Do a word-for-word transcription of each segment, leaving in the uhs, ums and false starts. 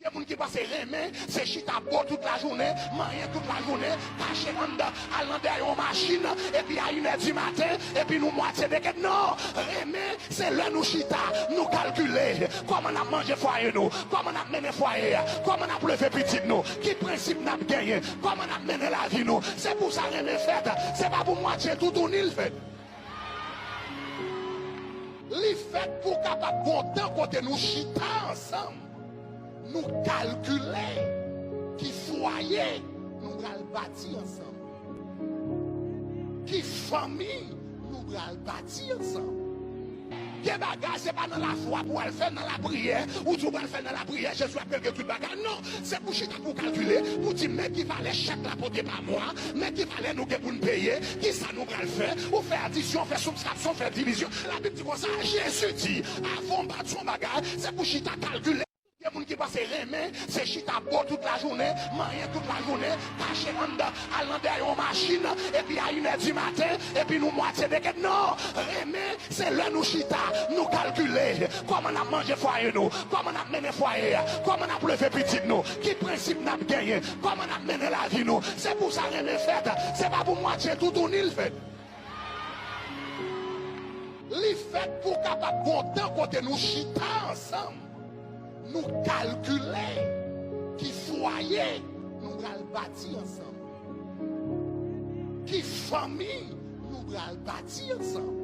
Gen moun ki panse renmen, se chita bo tout lajounen, manyen tout lajounen, kache anndan, al nan dèyè yon machin, epi a inè di maten, epi nou mwatye dekèt. Non! Renmen, se lè nou chita, nou kalkile kòman n ap manje fwaye nou, kòman n ap mennen fwaye a, kòman n ap leve pitit nou, ki prensip n ap genyen, kòman n ap mennen lavi nou. Se pou sa renmen fèt, se pa pou mwatye toutouni l fèt. Li fèt pou kapab gon tan kote nou chita ansanm, nou kalkile ki fwaye nou pral bati ansanm, ki fanmi nou pral bati ansanm. Gen bagay, se pa nan lafwa pou w al fè, nan lapriyè, ou di w pral fè nan lapriyè, Jezi ap regle tout bagay. Non, se pou chita pou w kalkile, pou di, men ki valè chèk la pote pa mwa, men ki valè nou gen pou n peye, ki sa nou pral fè, ou fè adisyon, fè sibtraksyon, fè divizyon. Labib di konsa, Jezi di, avan w bati yon bagay, se pou chita kalkile. Gen moun ki panse renmen, se chita bo tout lajounen, manyen tout lajounen, kache anndan, al nan dèyè yon machin, epi a inè di maten, epi nou mwatye dekèt. Non! Renmen, se lè nou chita, nou kalkile kòman n ap manje fwaye nou, kòman n ap mennen fwaye a, kòman n ap leve pitit nou, ki prensip n ap genyen, kòman n ap mennen lavi nou. Se pou sa renmen fèt, se pa pou mwatye toutouni l fèt. Li fèt pou kapab gon tan kote nou chita ansanm, nou kalkile ki fwaye nou pral bati ansanm, ki fanmi nou pral bati ansanm.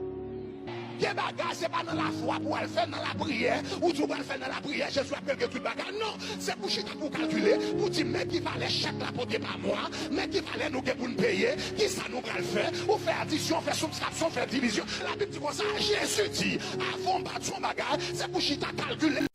Gen bagay, se pa nan lafwa pou w al fè, nan lapriyè, ou di w pral fè nan lapriyè, Jezi ap regle tout bagay. Non, se pou chita pou w kalkile, pou di, men ki valè chèk la pote pa mwa, men ki valè nou gen pou n peye, ki sa nou pral fè, ou fè adisyon, fè sibtraksyon, fè divizyon. Labib di konsa, Jezi di, avan w bati yon bagay, se pou chita kalkile.